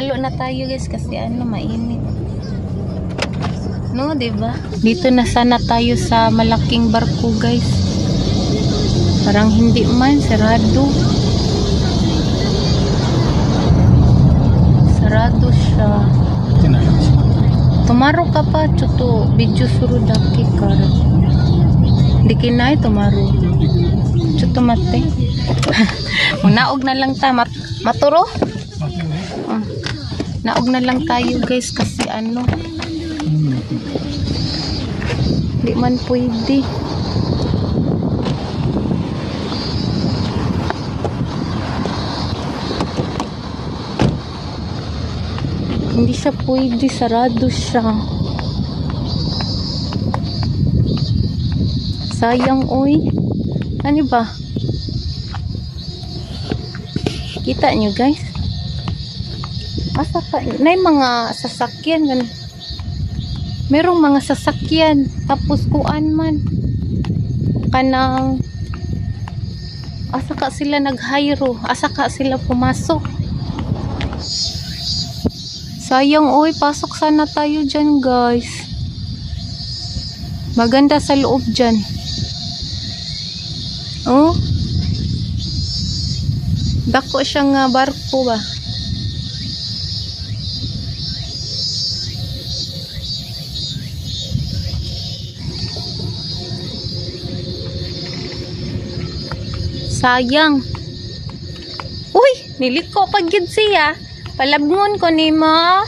Halo na tayo, guys, kasi ano, mainit. No, 'di ba? Dito na sana tayo sa malaking barko, guys. Parang hindi man sarado. Sarado siya. ってないしまった。 Tomorrow ka pa, ちょっと video するだけから。できない tomorrow. ちょっと待って。 Munaog na lang ta. Maturo? Ah. Naog na lang tayo, guys, kasi ano. Di man pwede. Hindi siya pwede. Sarado siya. Sayang, oy. Ano ba? Kita nyo, guys? Asa ka? Nay mga sasakyan. Ganun. Merong mga sasakyan. Tapos kuan man. Kanang asa ka sila nag-hire. Asa ka sila pumasok. Sayang, oy. Pasok sana tayo dyan, guys. Maganda sa loob dyan. Oh. Dako siya nga barko ba? Sayang. Uy, niliko pa gyud siya. Palabngon ko nimo.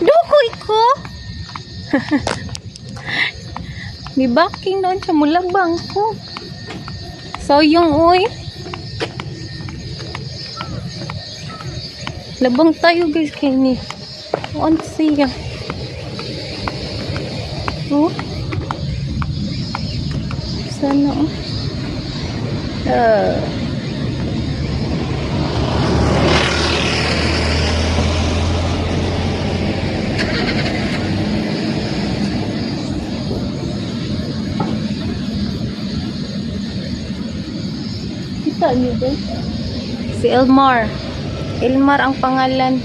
Dukoy ko. Ni backing noon siya, mulabang ko. Sayang, oy. Labang tayo, guys, kay ni. On siya. Oh. Sana, oh. Kita niyo ba? Si Elmar. Elmar ang pangalan.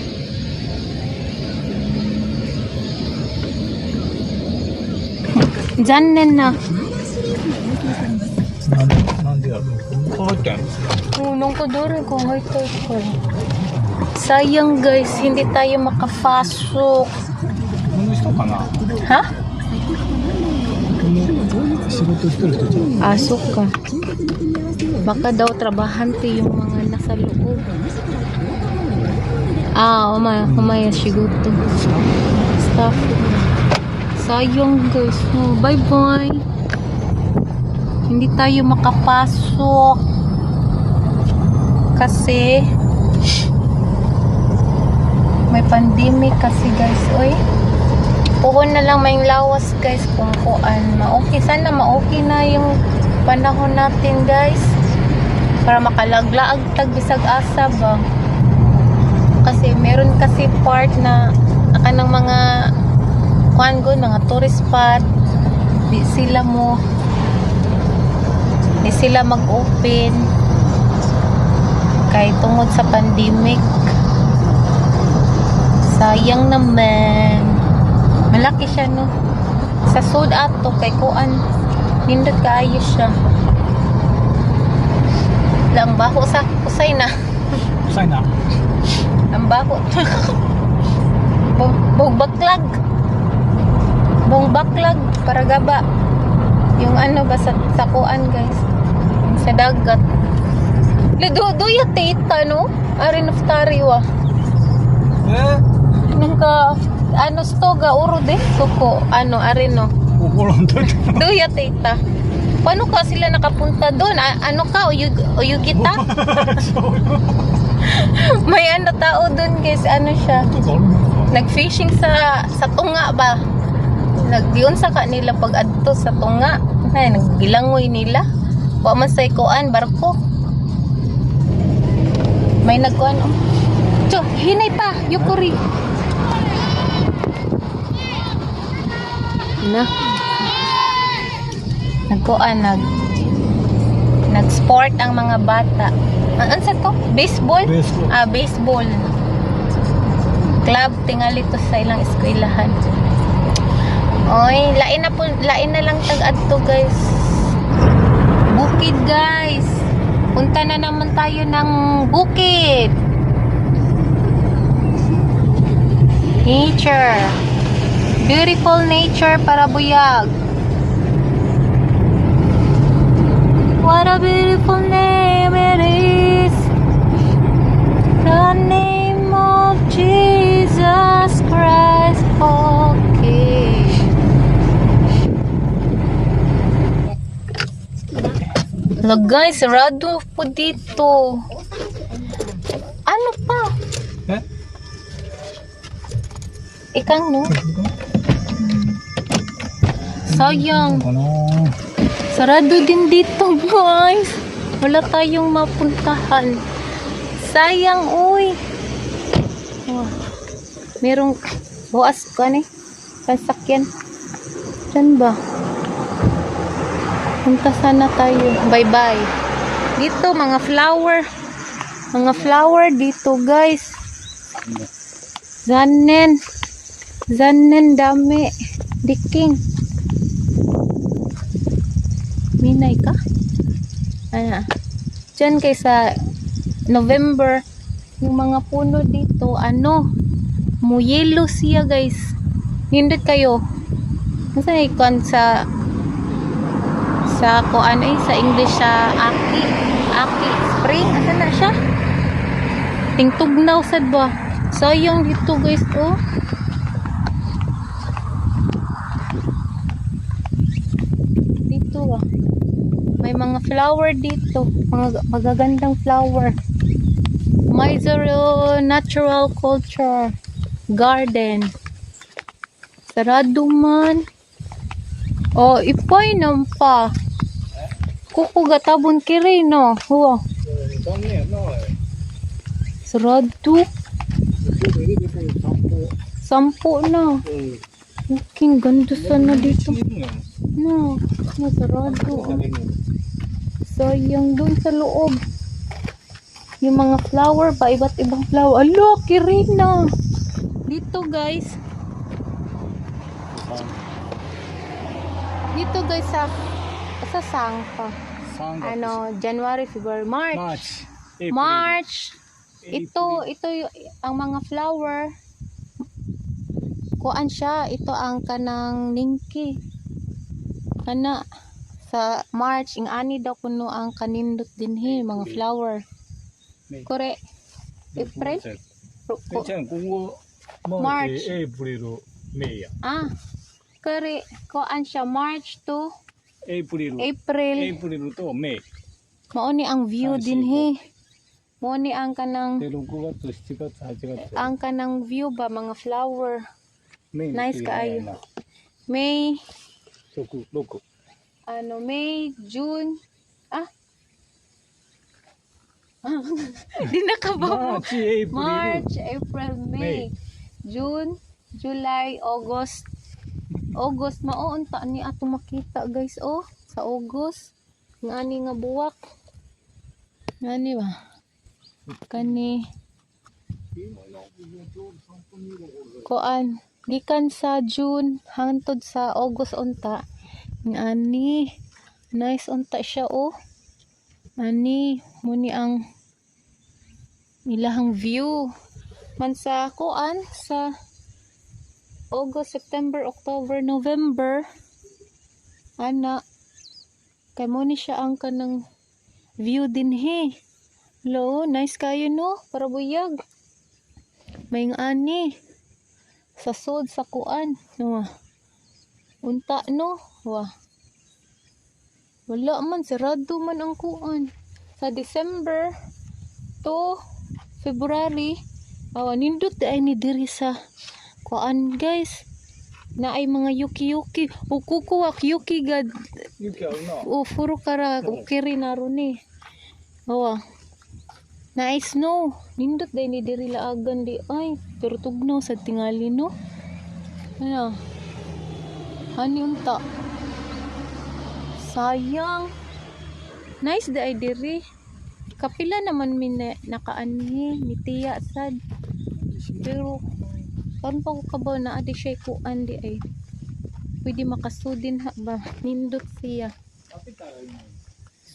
残念な。なんでやろう。入ってん Oh, なんか誰か入ったから。Sayang, guys, hindi tayo makapasok. この人かな。 Ha? この仕事してる人じゃん。 Ah, そっか. Baka daw trabahante yung mga nasa loob. Ah, お前仕事. Staff. Sayang, guys. Oh, bye-bye. Hindi tayo makapasok. Kasi may pandemic kasi, guys. Oy. Puhon na lang may lawas, guys, kung kuan. Ma-okay. Sana ma-okay na yung panahon natin, guys. Para makalaglaag tag bisag asa ba. Kasi meron kasi part na kanang mga kuan go, mga tourist spot, di sila mag-open kay tungod sa pandemic. Sayang naman. Malaki siya, no? Sa sud ato kay kuan, nindot kaayo siya. Lang baho sa kusay na. 臭いな。 Ang baho. Bug baklag. Bung baklag para gaba. Yung ano ba sa kuan, guys. Yung sa dagat. Le do do ya tita no? あれの二人は. え なんかあの人がおるでそこあのあれの怒らんといて。どうやって行った。 Paano ka sila nakapunta doon? Ano ka? Uyugita? May ano tao doon, guys. Ano siya? Nag-fishing sa tunga ba? Nagyun sa kanila pag adto sa tunga. Ay, naggilangoy nila. Wa man say kuan barko. May nagkuan, oh. ちょ, hinay pa, ゆっくり. Na. Nagkuan nag-sport ang mga bata. Ano sa to? Baseball? Baseball. Ah, baseball. Club tingali to sa ilang eskwelahan. Oy, lain na po, lain na lang tag adto, guys. Bukid, guys. Punta na naman tayo ng bukid. Nature. Beautiful nature para buyag. What a beautiful name it is. The name of Jesus Christ, okay. Look guys, sarado po dito. Ano pa? Eh? Ikang no? Sayang. かな。 Sarado din dito, guys. Wala tayong mapuntahan. Sayang, uy. Wah. Merong buas ka ni. Pasakyan. Diyan ba? Punta sana tayo. Bye-bye. Dito, mga flower. Mga flower dito, guys. Zanen. Zanen dami. Diking. Minay ka? Ano? Diyan kay sa November, yung mga puno dito, ano, muyelo siya, guys. Nindot kayo. Nasa ikon sa kuan ay sa English sa aki aki spring asa na siya tingtugnaw sad ba. Sayang dito, guys, oh. Dito ah, may mga flower dito, mga magagandang flower. Maizuru Natural Culture Garden. Sarado man. Oh, ipoy pa. Kuko gatabon kiri no. Huwa. 残念やなおい。 Sarado. 10 na. うん。 Okay, ganda sana dito. 一年 No, no, sarado. Oh. Sayang dun sa loob. Yung mga flower ba, iba't ibang flower. Alo, Kirina! Dito, guys. Dito guys sa Sangpa. 3月。 Ano, January, February, March. マーチ。エイプリル。 March. エイプリル。 Ito yung, ang mga flower. Kuan siya, ito ang kanang ningki. Kana sa March ing ani daw kuno ang kanindot dinhi mga flower. May. Kore April? えじゃあ今後マーチ、エイプリル、メイや。 Ah. Kore kuan siya March to エイプリル。エイ April. プリルとメイ。 Mao ni ang view Ah, dinhi. Mao ni ang kanang で、6月、7月、8月。 ang kanang view ba mga flower. メイの Nice 次 kaayo. 早いな。 May 6、6。 ano, May, June, ah. Di na ka ba? マーチ、エイプリル。 March, April, May, May. June, July, August. August, mao unta ni ato makita, guys, oh, sa August. Nga ani nga buwak. Nga ni ba? Kani kuan gikan sa June hangtod sa August unta. Nga ani nice unta siya, oh. Ani mo ni ang ilahang view man sa kuan sa August, September, October, November, ana kay mo ni siya ang kanang view dinhi. Lo, nice kayo no, para buyag. May ani sa sod sa kuan no. Unta no, wa. Wala man, sarado man ang kuan. Sa December to February, awa nindot ay ni diri sa kuan, guys. Na ay mga yuki-yuki. O kukuwak yuki gad 雪あるな。 o furo kara ukiri na ron eh. Awa. Na ay snow. Nindot day ni diri laagan di ay. Pero tugnaw sa tingali no. Ano? Hani unta. Sayang. Nice di ay diri. Kapila naman mi na, nakaanhi, mitiya sad. Pero Karon pa ko kabaw na adi siya kuan di ay. Pwede makasudin ha ba? Nindot siya. 開けたらいいのに。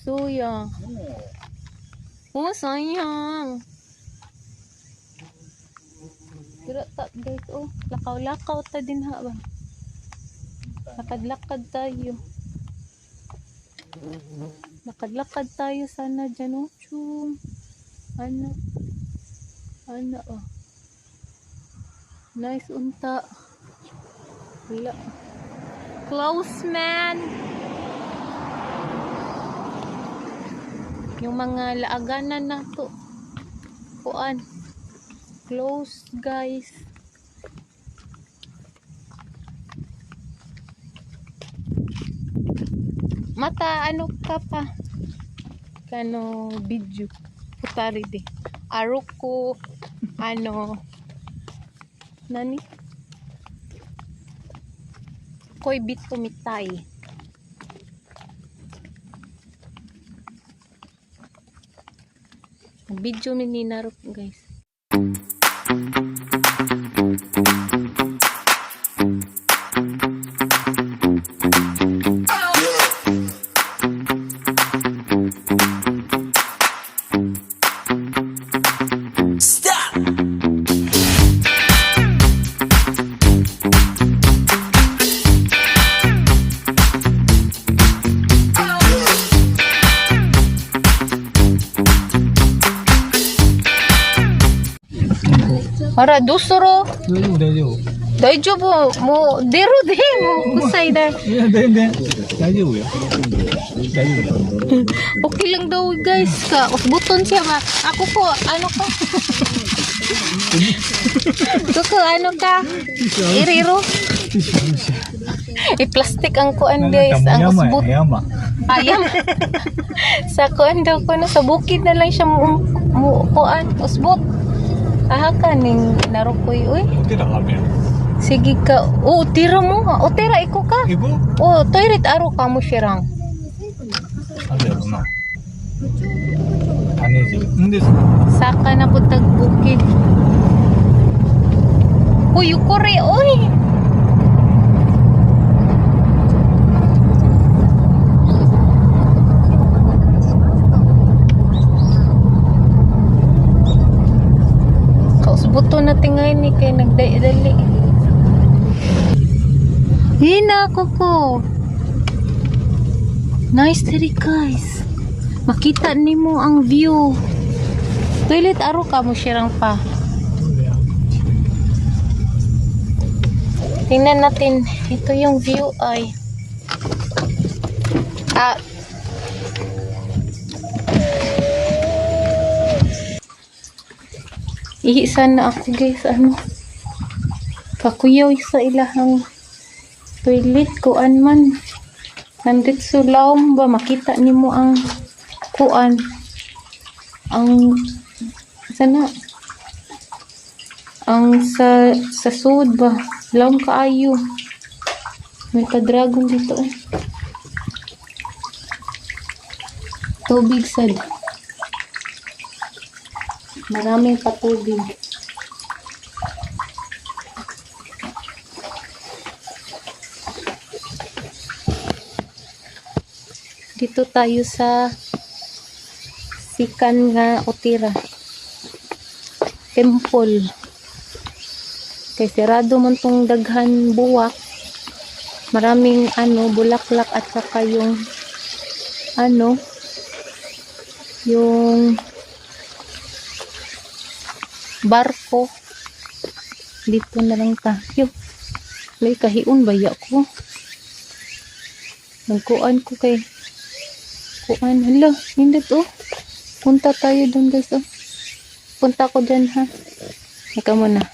Suya. も Oh, sayang. Dira ta guys, oh. Lakaw-lakaw ta din ha ba? Lakad-lakad tayo. Lakad-lakad tayo sana dyan, oh. Chum. Ano? Ano, oh. Nice unta. Wala. Close, man! Yung mga laaganan na to. Kuan. Close, guys. Mata, ano ka pa? Kano video. Putari di. Aruko. Ano. Nani? Koy bito mitay. Video mi ni Narok, guys. Stop! Ara, dusuro. う大丈夫大丈夫。大丈夫。もう、出るで、もう、臭いだ。いや、全然。大丈夫よ。大丈夫よ。 Okay lang daw, guys. Ka, usbuton siya ba? Ako ko, ano ka? Kuko, ano ka? Iriro. I-plastic ang kuan, guys. Ang 山 usbut. や山。 Ayam. Sa kuan daw ko no, sa bukid na lang siya mo, mo kuan, usbot. Aha ka ning narukoy uy. お寺あるやん。 Sige ka. Oh, tira mo. O tira iko ka. 行こう Oh, toilet aro ka mo sirang. あるやろな。種汁。んです。 Saka na po tag bukid. Uy, yukuri, uy! Kausbuto na tingay ni kay nagdali. Hina ko. Nice diri, guys. Makita nimo ang view. Toilet aro ka mo sirang pa. Tingnan natin. Ito yung view ay. Ah. Ihi sana ako, guys. Ano? Kakuyaw sa ilahang toilet. Kuan man. Nandito sa lawom ba? Makita nimo ang kuan. Ang sana ang sa sud ba, lawom kaayo. May pa-dragon dito eh. Tubig sad. Maraming patubig. Dito tayo sa Sikan nga Otira Temple. Kay sarado man tong daghan buwak. Maraming ano, bulaklak at saka yung ano, yung barko. Dito na lang tayo. May kahiun ba ya ko? Nagkuan ko kay kuan. Hala, nindot oh. Punta tayo dun, guys, oh. Punta ko dyan ha. Ikaw muna.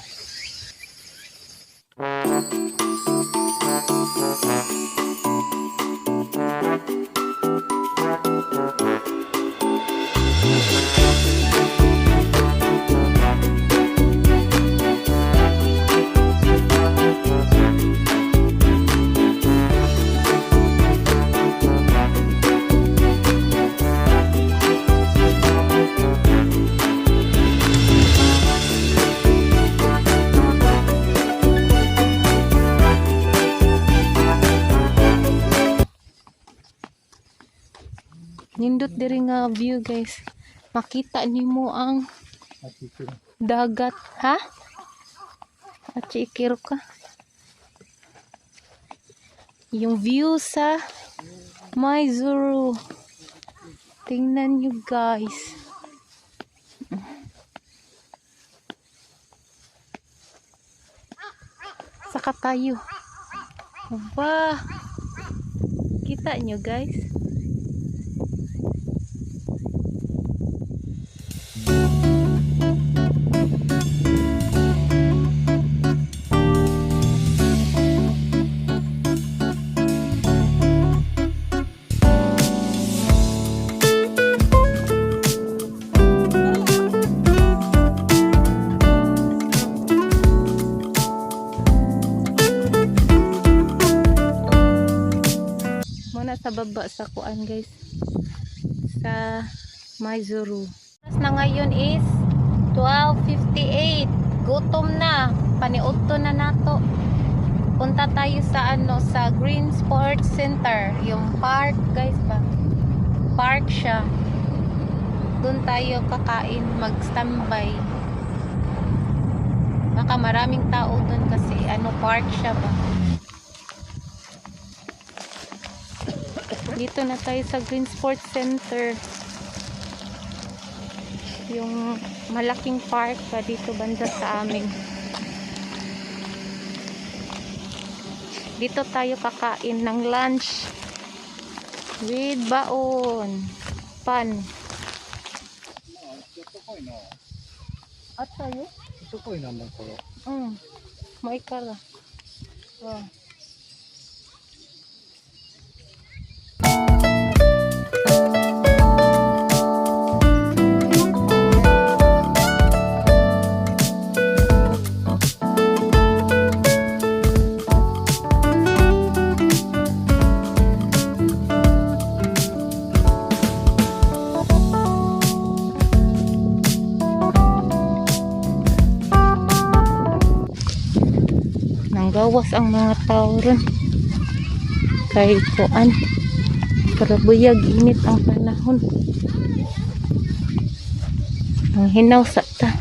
Nindot diri nga view, guys. Makita nimo ang あっち行くの。 dagat, ha? At ikiro ka. Yung view sa Maizuru. Tingnan nyo, guys. Saka tayo. Wah! Kita nyo, guys? Muna sa baba sa kuan, guys. Sa Maizuru. Oras na ngayon is 12:58. Gutom na. Paniudto na nato. Punta tayo sa ano, sa Green Sports Center, yung park, guys, ba. Park siya. Doon tayo kakain, mag-standby. Baka maraming tao doon kasi ano, park siya ba. Dito na tayo sa Green Sports Center. Yung malaking park pa dito banda sa amin. Dito tayo kakain ng lunch with baon. Pan. あったかいな。 At tayo? あったかいな、だから。 May kara. Wow. Nanggawas ang mga tao ron. Kay kuan. Pero buyag init ang panahon. Ang hinaw sa ta.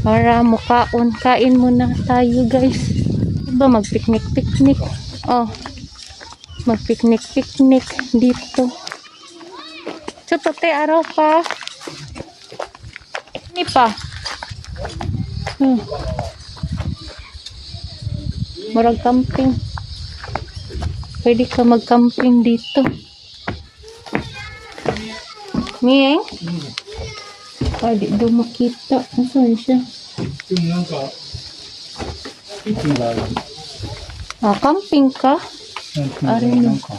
Para mukaon. Kain muna tayo, guys. Diba mag-picnic picnic? Oh. Mag-picnic picnic dito. Chutote araw pa. Ni pa. Murag camping. Pwede ka mag-camping dito. Miyeng? Pwede do makita. Asan siya? でもなんか、キッチンがある。 Ah, camping ka? なんていうあれのなんか、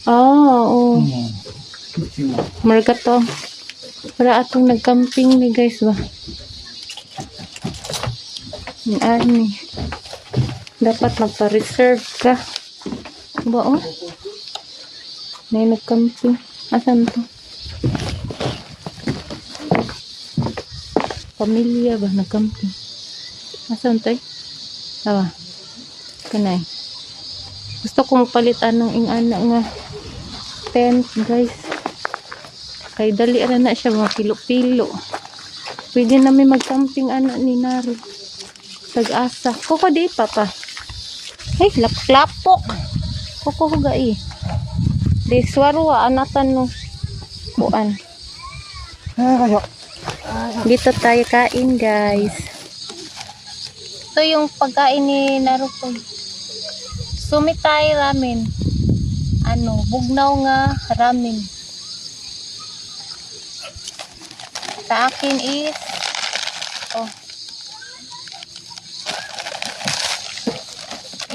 Ah, oo. うん。キッチンが。 Murag to. Para atong nag-camping ni, guys, ba? Ni ani. Dapat magpa-reserve ka. Ba oh? May nag-camping. Asan to? Pamilya ba nag-camping? Asan to eh? Awa. Kanay. Gusto kong palitan ng ingana nga tent, guys. Kay dali ra na siya mga pilo-pilo. Pwede namin mag-camping ana ni Naru. Tag-asa. Koko di papa. Hey, laplapok. Koko ko gai. Di swarwa anatan no. Kuan. あよいしょ。 Dito tayo kain, guys. Ito yung pagkain ni Naruto. Sumitay ramen. Ano, bugnaw nga ramen. Sa akin is oh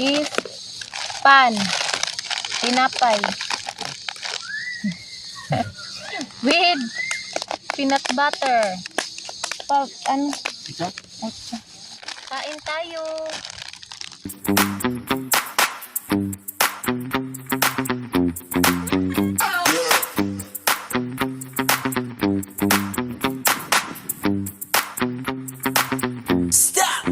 is pan tinapay with peanut butter. Pa, ano? Isa? Kain tayo. Stop!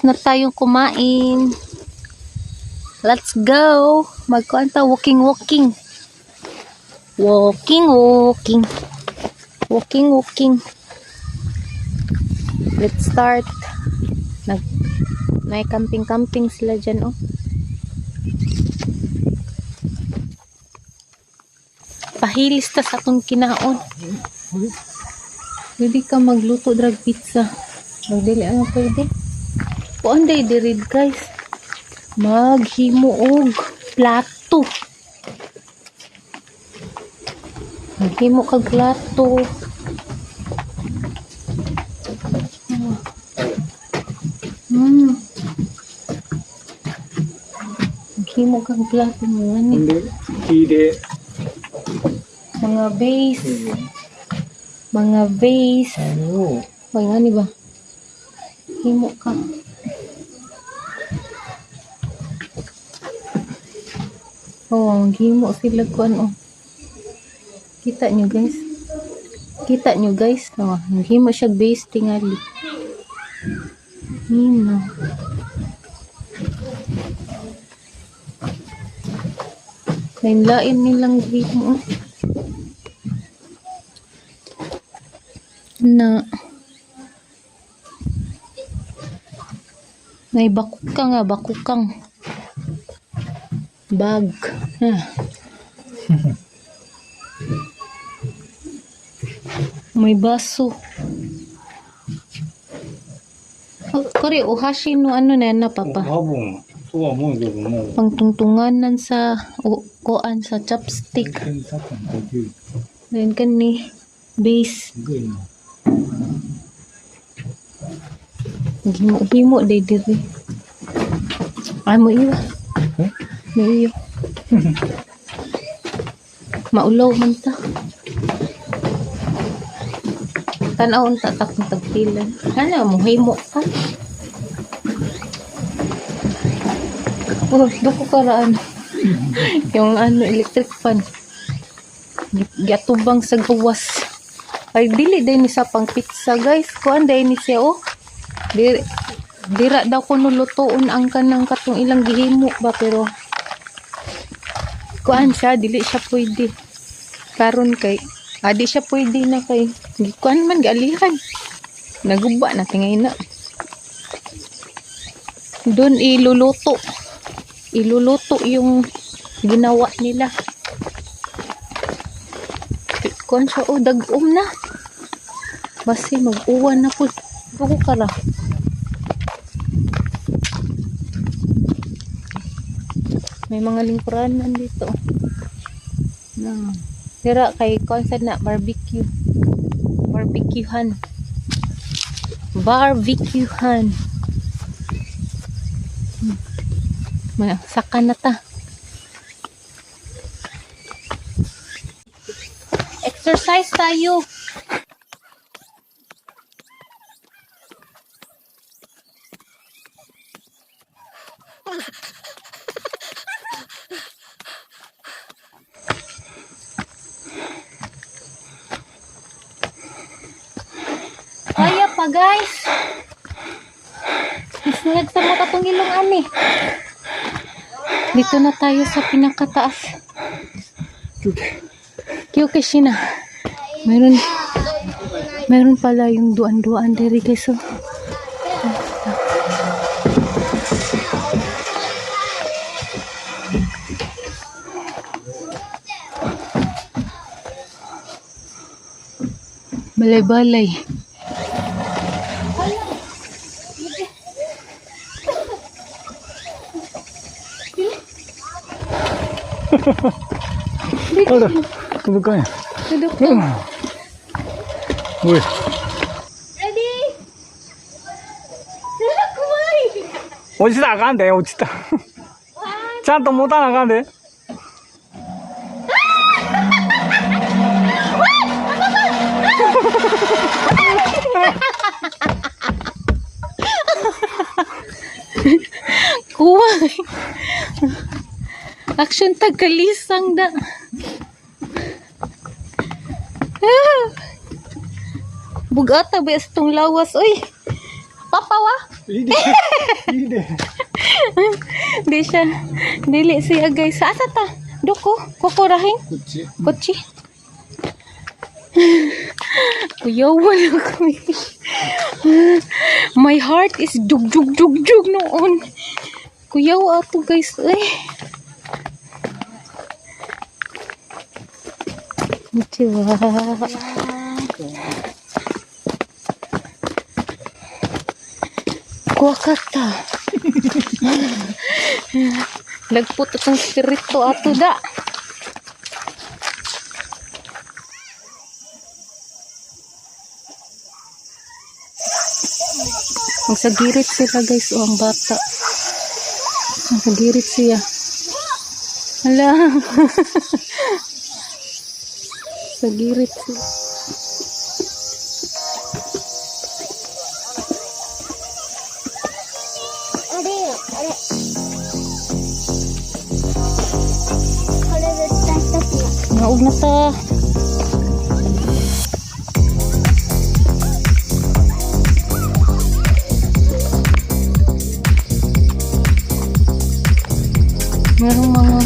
Tapos na tayong kumain. Let's go! Magkuan ta, walking, walking. Walking, walking. Walking, walking. Let's start. May camping-camping sila dyan, oh. Pahilis ta sa atong kinaon. Pwede ka magluto drag pizza. Magdili ano pwede. Kuan day diri, guys. Maghimo og plato. Maghimo kag plato. Maghimo kag plato mo ほ ani. んで、木で、 Mga vase. Mga vase. あれを、 May nga ni ba? Himo ka. Oh, himo sila kuan oh. Kita nyo, guys. Kita nyo, guys. Oh, himo siya base tingali. Himo. Lain-lain nilang himo, oh. Na may bakukang nga, bakukang. Bag. Ah. May baso. Oh, kore, ohashi no ano na na, papa. 多分、とは思うけども、 Pangtungtunganan sa o, kuan sa chopstick. 検索もできる。 Ngayon kani base. すごいな。 Himo day diri. Ay mo iyo. Eh? Mo iyo. Maulaw man ta. Tanaw unta ta kung tagpilan. Ana mo himo ka. Oh, duko karaan. Yung ano, electric fan. Giatubang sa gawas. Ay, dili din ni sa pang pizza, guys. Kuan day ni siya, oh. Dira daw kuno lutoon ang kanang katong ilang gihimo ba, pero kuan siya, dili siya pwede. Karon kay adi siya pwede na kay gikuan man gaalihan. Naguba na tingay na. Doon iluluto. Iluluto yung ginawa nila. Kuan siya, oh, dag-um na. Basi mag-uwan na po. Duko ka ra. May mga lingkuranan dito. Na. Dira kay konsa na barbecue. Barbecuehan. Barbecuehan. Saka na ta. Exercise tayo. Kaya pa, guys. Isnag sa mga katong ilong ani. Dito na tayo sa pinakataas. Kyuke Shina. Meron pala yung duan-duan diri, guys. Oh. Balay-balay. あら、届かんや。 Duduk ka. おい。 Ready? Kumain! 落ちたらあかんで、落ちた。ちゃんと持たなあかんで。 Kuway! Action tagkalisang da. Ah! Bugata ba sa tong lawas, oy? Papa wa? いいで。いいで。 Di siya. Dili siya, guys. Asa ta? Doko? Kukurahin? こっち。 Kotse. Kuyawan ako eh. My heart is dug dug dug dug noon. Kuyaw ato, guys, eh. Konnichiwa. Kuwakata. Lagpot itong spirito ato da. Magsagirit sila, guys, o ang bata. Magsagirit siya. Hala. Sagirit siya. あれよ、あれ。これ絶対一つの。 Naog na ta. Merong mga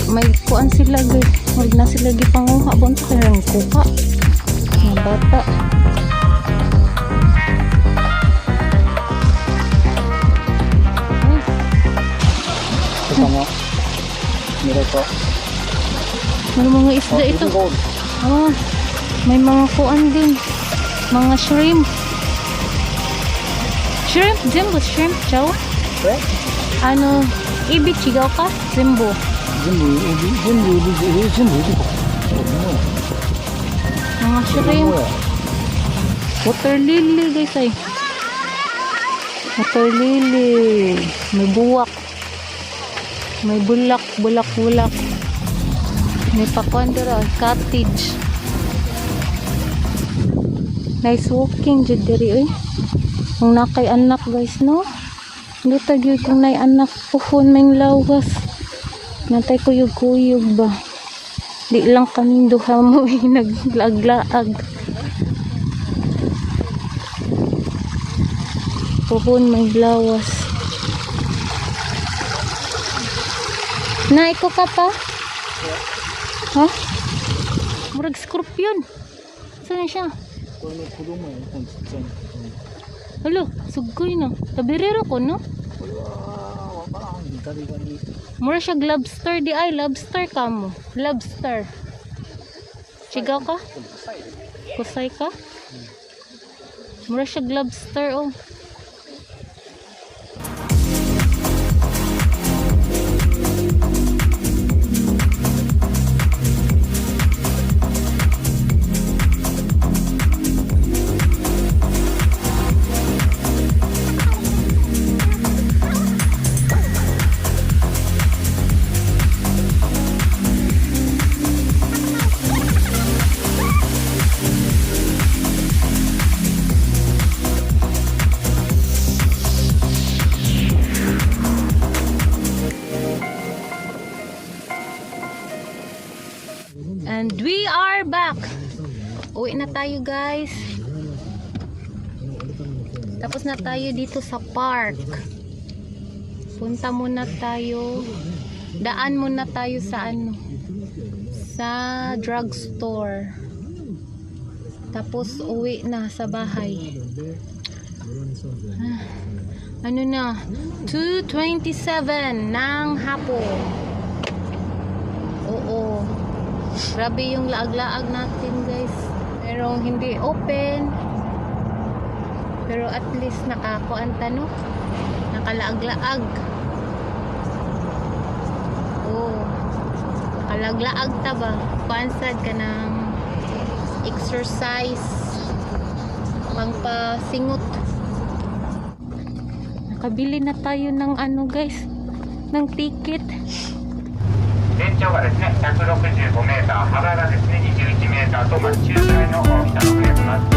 may kuan sila, guys. Huwag na sila gipanguha. Bon sa kanilang kuha. Mga bata. Ay, とかも。メダカ。 may mga isda ito. Ah, may mga kuan din. Mga shrimp. Shrimp, Jimbo, shrimp, chow. え Ano, ebi chigaw ka? Jimbo. 全部エビ、全部エビ、え、全部エビか。 Mga shrimp. Water lily, guys, ay. Water lily. May buwak. May bulak, bulak, bulak. May pakuan dira, cottage. Nice walking jud diri oy. Kung nakay anak, guys, no? Hindi gyud kung nay anak puhon may lawas. Natay kuyog-kuyog ba. Di lang kaming duha mo eh, naglaag-laag. Puhon may lawas. Naiko ka pa? Ha? Murag scorpion. Saan na siya? これの子供やね、このちっちゃいの。 Halo, sugkoy no. Tabirero ko no. これは、わからん。誰がに。 Mura siya lobster di ay lobster ka mo. Lobster. Sigaw ka? Kusay ka? Mura siya lobster oh. And we are back. Uwi na tayo, guys. Tapos na tayo dito sa park. Punta muna tayo. Daan muna tayo sa ano? Sa drugstore. Tapos uwi na sa bahay. Ah, ano na? 2:27 ng hapon. Oo. Grabe yung laag-laag natin, guys. Merong hindi open. Pero at least nakakuan ta, no? Nakalaag-laag. Oo. Nakalaag-laag ta ba? Pansad ka ng exercise. Pangpasingot. Nakabili na tayo ng ano, guys, ng ticket. 全長がですね165メーター、幅がですね21メーターと、まあ、中くらいの大きさの船となって